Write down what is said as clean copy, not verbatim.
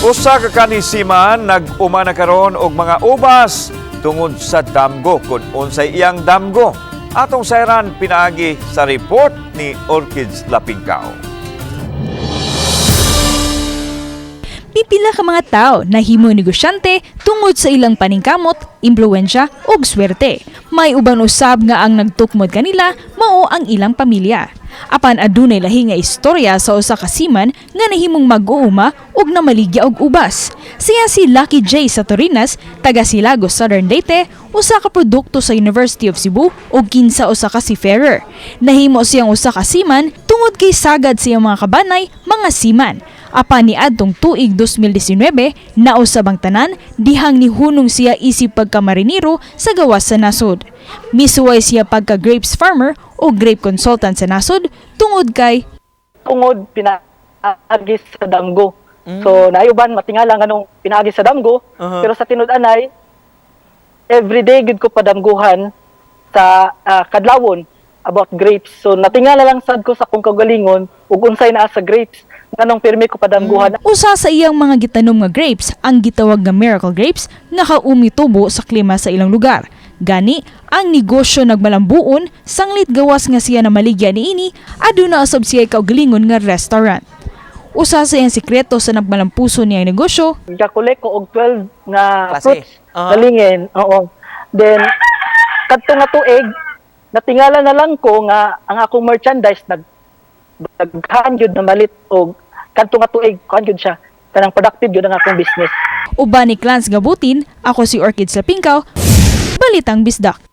Usa ka kanisiman nag-uma na karon og mga ubas tungod sa damgo, kung unsay iyang damgo. Atong sayran pinaagi sa report ni Orchids Lapingkao. Pipila ka mga tao nahimo negosyante tungod sa ilang paningkamot, impluwensya ug swerte. May uban usab nga ang nagtukmod kanila mao ang ilang pamilya. Apan adunay lahi nga istorya sa usa ka seaman nga nahimong mag-uuma ug namaligya og ubas. Siya si Lucky J. Satorinas, taga Silago, Southern Leyte, usa ka produkto sa University of Cebu ug kinsa usa ka seafarer. Nahimo siyang usa ka seaman tungod kay sagad sa iyang mga kabanay, mga seaman. Apan niadtong tuig 2019, nausab ang tanan dihang nihunong siya isip pagkamarinero sa gawas sa nasod. Misuway siya pagka grapes farmer o grape consultant sa nasod tungod kay tungod pinaagi sa damgo. So naayuban matingala nganong pinaagi sa damgo, pero sa tinud-anay everyday gid ko padamguhan sa kadlawon about grapes. So natingala lang sad ko sa akong kaugalingon ug unsay naa sa grapes nganong pirmi ko padamguhan. Usa sa iyang mga gitanom nga grapes ang gitawag nga miracle grapes nga kaumi tubo sa klima sa ilang lugar. Gani, ang negosyo nagmalambuon sanglit gawas nga siya namaligya niini, aduna usab siya kaugalingon nga restaurant. Usa sa iyang sikreto sa nagmalampuso niyang negosyo, Gakolek ko og 12 nga Klase. fruits galingin. Oo. Then kadto nga tuig natingala na lang ko nga ang akong merchandise nag daghan gyud na malit og kadto nga tuig kuan gyud siya, kanang productive gyud ang akong business. Uban ni Clans Gabutin, ako si Orchid Sapingkaw, Balitang Bisdak.